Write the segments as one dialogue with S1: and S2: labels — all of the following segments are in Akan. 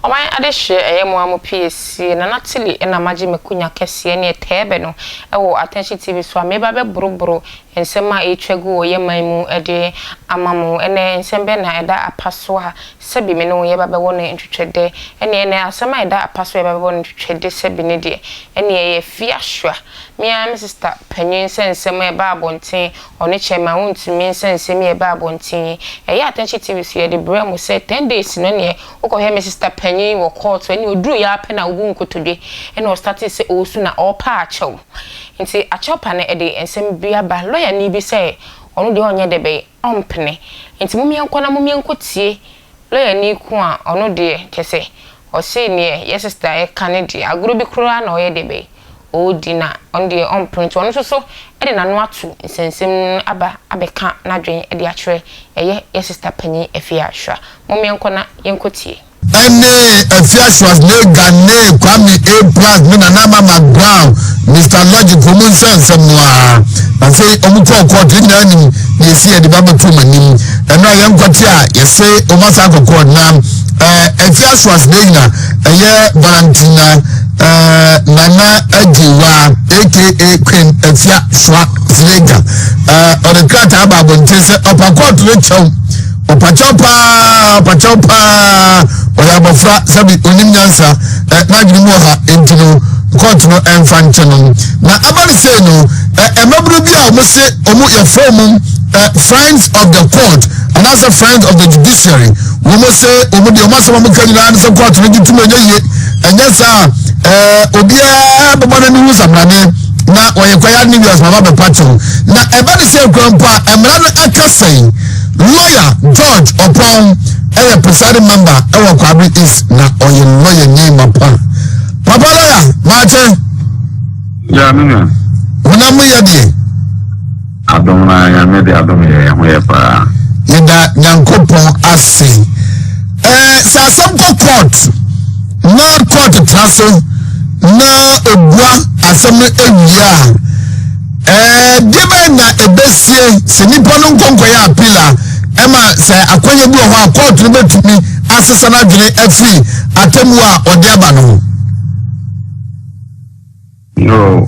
S1: Ɔman adehyeɛ ɛyɛ mo a mo piesie Nana Tilly na magye makunya kɛseɛ ne ɛtɛɛbɛ no wɔ Attention TV so a meba bɛboroboro nsɛm a ɛretwa gu wɔ yɛ man mu de ama mo. Ɛnɛ nsɛm bɛn na ɛda apa so a sɛbi me ne wo yɛba bɛwɔ no ntwetwɛdɛ? Ɛneɛ ɛnɛ asɛm a ɛda apa so a yɛba bɛwɔ no ntwetwɛde sɛbi ne deɛ ɛneɛ ɛyɛ Fiasua. Me ara me sista panyin sɛ nsɛm a ɛba abɔnten ɔno kyɛ ma wontumi nsɛ nsɛm yi a ɛba abɔnten yi. Ɛyɛ Attention TV so yɛde brɛ mo sɛ 10 days no neɛ wokɔhwɛ me sister panyin wɔ court ɛne oduru yɛ ara pɛ na obu nkotodwe ɛna ɔstartee sɛ ɔresu na ɔrepa akyɛw. Nti akyɛw pa no ɛde nsɛm bi aba. Lawyer ni bi sɛ ɔno deɛ ɔnyɛ dɛbɛn ɔmpene. Nti mom yɛnkɔ na mom yɛnkɔ tie lawyer ni ko a ɔno deɛ kyɛsɛ ɔse neɛ yɛ sister ɛka no deɛ agorɔ bi koraa na ɔyɛ dɛbɛn ɔredi na ɔno deɛ ɔmpene nti ɔno nso so de n'ano ato nsɛnsɛm no aba abɛka n'adwene de akyerɛ ɛyɛ yɛ sista panin Afia Ashra. Mom yɛnkɔ na yɛnkɔ tie.
S2: Ɛne Afia Schwarzenegger ne Kwame A Plus ne Nana Ama McBrown, Mister Logic wɔn nsɛnsɛm no ara. Afei wɔn kɔɔ court yɛn nyinaa nim deɛ esi yɛde ba bɛto wɔn anim. Ɛno a yɛn nkɔte a yɛse wɔn asan akɔ court na ɛɛ Afia Schwarzenegger ɛyɛ Valentina ɛɛ Nana Agyewaa aka Queen Afia Schwarzenegger ɛɛ ɔde krataa ba abɔnten sɛ ɔpa court no kyɛw. Ɔpakyɛw paa, ɔpakyɛw paa, ɔyɛ abɔfra sɛbi onim nyansa, ɛ n'adwene mu wɔ ha, enti no kɔɔto no ɛnfa nkyɛ no. Na aba no sei no, ɛ mmabunu bi a wɔn se wɔn yɛfrɛ wɔn ɛ friends of the court anaasɛ friends of the judiciary, wɔn se wɔn deɛ wɔn asɛm a wɔn ka nyinaa ne sɛ kɔɔto no gye tum ɛnyɛ yie, ɛnyɛ saa ɛɛ obiara bɛbɔ n'ani ho samrane na wɔyɛ kwaya ne wiase mama bɛpa kyɛw. Na ɛba ne sɛ kura mpo a mmara no ɛka sɛn. Lawyer George Opong yɛ presiding member wɔ Kwabre East na ɔyɛ lawyer ni mapa. Papa lawyer, maakye.
S3: Ya me nua.
S2: Honam mu yɛ deɛ.
S3: Adom na Nyame de adom yɛ yɛn ho yɛ paa.
S2: Yɛda Nyankopɔn ase. Ɛɛ sɛ asɛm kɔ court na court tra so na obua asɛm no awie a. Ɛdeɛ bɛn na ɛbɛsie sɛ nipa no nkɔ nkɔyɛ appeal a ɛma sɛ akwanya bi wɔ hɔ a kóòtù no bɛtumi asesa n'adwene afiri atemmuo a ɔde aba no ho?
S3: Yo,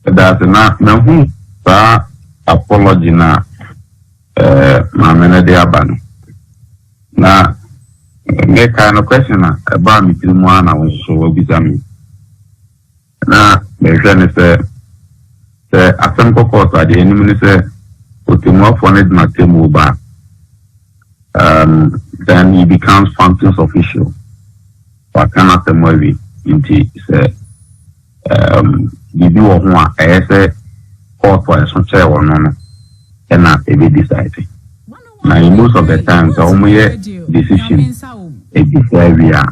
S3: ɛda ase na mahu saa apology na eh, maame no de aba no. Na mekae no question a ɛbaa me tiri mu ara na wo nso wabisa me. Na mehwɛ ne sɛ, sɛ asɛm kɔ kɔɔto a, deɛ ɛnim ne sɛ ɔtɛmmuafoɔ no de n'atemmuo ba a, um, then he becomes functions official. Waka n'asɛm awie, nti sɛ um, biribi wɔ ho a ɛyɛ sɛ kɔɔto a ɛso kyɛɛ ɔno no ɛna ɛbɛdecide. Na in most of the time sɛ wɔyɛ decision ɛdi saa wie a,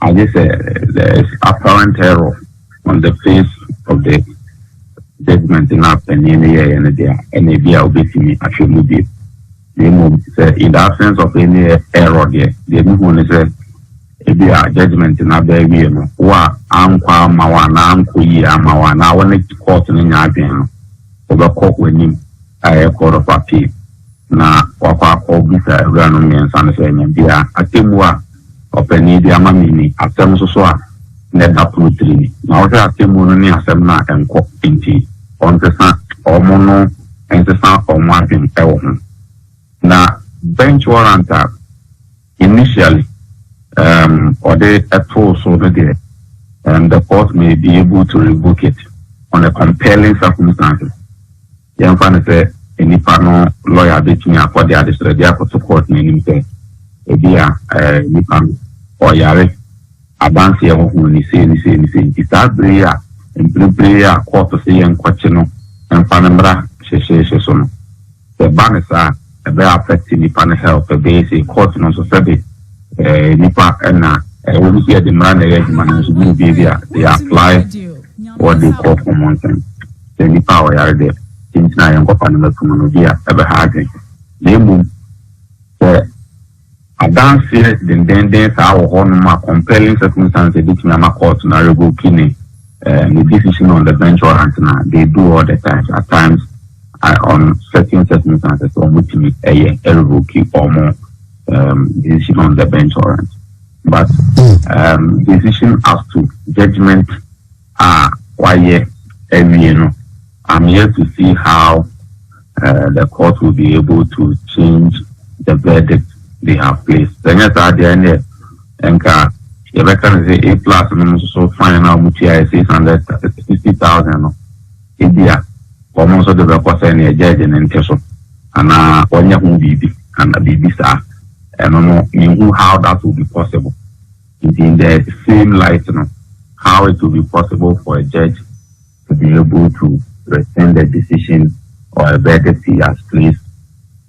S3: agye sɛ there is apparent error on the face of the judgment na panin no yɛeɛ no deɛ a, ɛna ebi a wobɛtumi ahwɛ mu bio. Na mmom sɛ in the absence of any error deɛ, deɛ mehu ne sɛ ebi a judgment no aba awie no, wo a ankɔ amma wo anaa ankɔ yie amma wo anaa wo ne court no nya adwene no, wobɛkɔ w'anim a ɛyɛ court of appeal na wakɔ akɔbisa awuranom mmiɛnsa no sɛ nya bia atemmuo a ɔpanin de ama me ni, asɛm nso so a na ɛda pono tiri ni. Na wohwɛ atemmuo no ne asɛm no a ɛnkɔ, nti ɔnsesa wɔn no nsesa wɔn adwene wɔ ho. Na bench warrant a initially um, ɔde too so no deɛ, the court may be able to revoke it on a compelling circumstances. Yɛmfa no sɛ nipa no lawyer bɛtumi akɔde adesrɛdeɛ akɔto court no anim sɛ ebi a eh, nipa no ɔyare adanseɛ wɔ ho ne sei ne sei ne sei nti saa bere yi a mprempren yi a court sɛ yɛnkɔkye no mfa no mmra hyehyeehye so no, sɛ ɛba no saa a, ɛbɛyɛ affect nipa no health, ɛbɛyɛ sei. Court no nso sɛbe eh, nipa na ɛwɔ mu sɛ yɛde mmara na ɛyɛ adwuma no nso bi wɔ baabi a they apply what they call common sense. Sɛ nipa a ɔyare deɛ, nti na yɛnkɔfa no mɛto mu no bi a ɛbɛha adwene. Na mmom sɛ adanseɛ dendenden saa wɔ hɔnom a compelling circumstances ebetumi ama court no arevoke ne ne decision on the bench warrant na they do all the times at times on certain circumstances wɔn tumi ɛyɛ ɛrevoke wɔn decision on the bench warrant. But decision as to judgement a wayɛ awie no, I'm yet to see how the court will be able to change the verdict they have placed. Sɛ nyɛ saa deɛ, ɛneɛ nka yɛbɛka no sɛ A Plus no nso so fine na wɔn tua yɛ 660,000 no, ebi a wɔn nso de bɛkɔ sɛ neɛ judge ne nte so anaa wɔnyɛ ho biribi ana biribi saa. Ɛno no, mehu how that will be possible. Nti in the same light no, how it will be possible for a judge to be able to rescind the decision or a verdict he has placed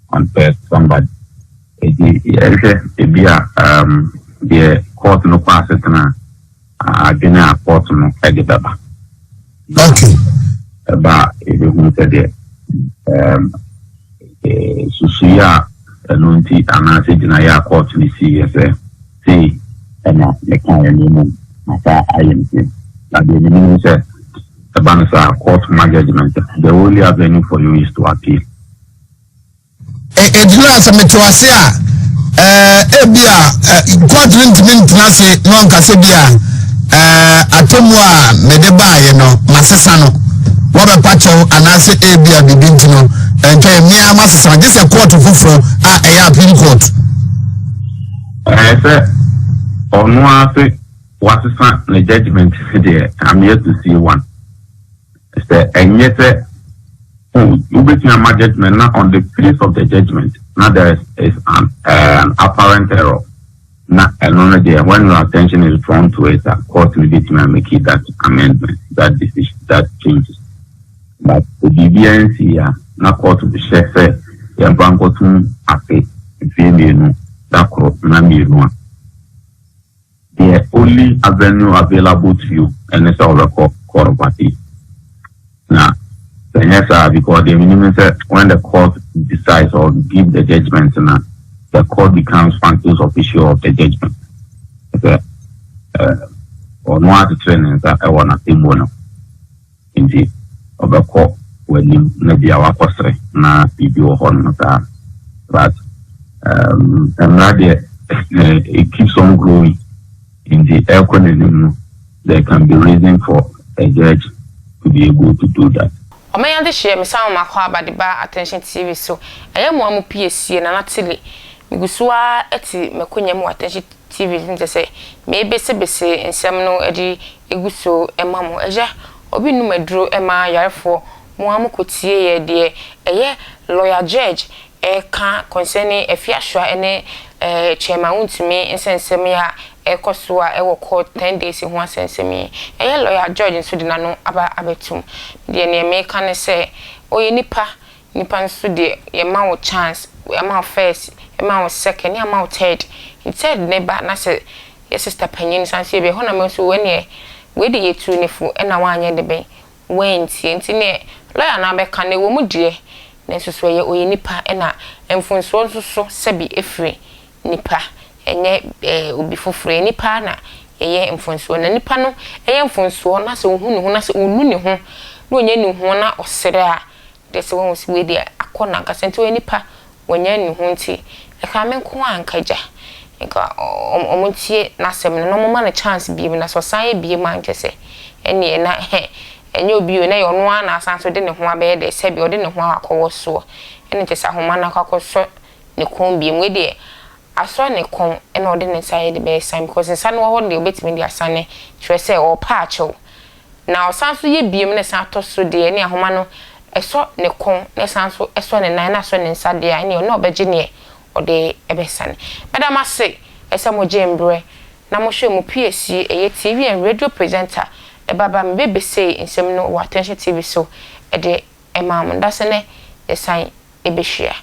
S3: on first somebody? Eti yɛhwɛ ebi a deɛ court no kɔ asetena, adwene a court no ɛde bɛba. Ɛba a, ebehu sɛdeɛ susui a ɛno nti anaasɛ gyinaeɛ a court no si yɛ sɛ sei ɛna meka yɛ no mu masa ayɛ no sei. Na deɛ menim sɛ ɛba no sɛ court ma judgment, the only avenue for you is to appeal.
S2: Ɛgyina sɛ mete ase a, ebi a court no ntumi ntena ase na ɔnkasa bi a atemmu a mede baayɛ no masesa no, wɔbɛpa kyɛw anaasɛ ebi a biribi nti no ntwɛn mmea masesa, gye sɛ court foforɔ a ɛyɛ appeal court.
S3: Ɛyɛ sɛ ɔno ara wasesa ne judgement deɛ, I'm yet to see one. Sɛ ɛnyɛ sɛ, oh, wobɛtumi ama judgement na on the face of the judgement na there is an apparent error, na ɛno no deɛ, when your attention is drawn to it, a court no bɛtumi amake that amendment, that decision, that changes. But biribiara nsi a na court hyɛ sɛ yɛmfa nkɔtum afe mfie 2 da koro na 2 a, the only avenue available to you ɛne sɛ wɔbɛkɔ Court of Appeal. Na sɛ nyɛ saa, because deɛ menim sɛ when the court decides or give the judgment na the court becomes functus officio of the judgment, sɛ ɔno akyekyere ne nsa ɛwɔ n'atemmuo no, nti ɔbɛkɔ w'anim na bia wakɔsere na biribi wɔ hɔ nom saa. But mmara deɛ, it keeps on growing, nti ɛkɔ n'anim no, there can be reason for a judge to be able to do that.
S1: Ɔman ade hyɛ mesan ma akɔ abade ba Attention TV so. Ɛyɛ mo a mo pie sie na natele megu so a ɛte makonya mu Attention TV nkyɛ sɛ mebesebese nsɛm no de egu so ɛma mo. Ɛgya obi num aduro ɛma yarefoɔ mo a mokɔtie yɛ deɛ ɛyɛ lawyer judge ɛka concerning Afia Schwar ɛne Chairman Wontumi nsɛnsɛm yi a ɛkɔ so a ɛwɔ court 10 days ho asɛnsɛm yi. Ɛyɛ lawyer George nso de n'ano aba abɛtum deɛ. Nea meka ne sɛ ɔyɛ nipa. Nipa nso deɛ, yɛma wo chance, yɛma wo first, yɛma wo second, yɛma wo third. Third ne ba na sɛ yɛ sister panyin san so yɛ bi ɛhɔ na mɛ nso wɔ neɛ wei de yɛtu ne fo ɛna wanyɛ de bɛn wɔntie. Nti neɛ lawyer no abɛka no ɛwɔ mu deɛ, na nso so ɛyɛ ɔyɛ nipa, ɛna mfonsoɔ nso so sɛbi efiri nipa, ɛnyɛ obi foforɔ. Yɛ nipa na ɛyɛ mfonsoɔ, na nipa no ɛyɛ mfonsoɔ na sɛ ohun ne ho na sɛ onu ne ho na onye ne ho na ɔsere a deɛ sɛ wɔn si wei deɛ akɔ nankasa. Nti ɔyɛ nipa, wɔnyɛ ne ho, nti ɛka me nko a nka gya nka ɔmo ntie n'asɛm no na ɔmo ma no chance biem, na sɛ ɔsan yɛ biem a, nkyɛ sɛ ɛneɛ na ɛnyɛ obi o, na yɛ ɔno ara na asan so de ne ho abɛyɛ dɛ sɛbi ɔde ne ho akɔwɔ soɔ, ɛne kyɛ sɛ ahoma no akɔ akɔsɔ ne kɔn biem. Wei deɛ asɔ ne kɔn ɛna ɔde ne nsa yɛ de bɛyɛ san, because nsa no wɔ hɔ deɛ obetumi de asane kyerɛ sɛ ɔrepa akyɛw, na ɔsan so yɛ biem na san atɔ so deɛ, ne ahoma no ɛsɔ ne kɔn na ɛsan so ɛsɔ ne nan na asɔ ne nsa deɛ a, ɛne ɔno ɔbɛgye neɛ ɔde ɛbɛsane. Mɛdam ase ɛsɛ mo gye mbrɛ na mohwɛ mu piesie. Ɛyɛ TV and radio presenter ɛbaba me bebese nsɛm no wɔ Attention TV so ɛde ɛmaa mo ndase nɛ yɛsan ɛbɛhyia.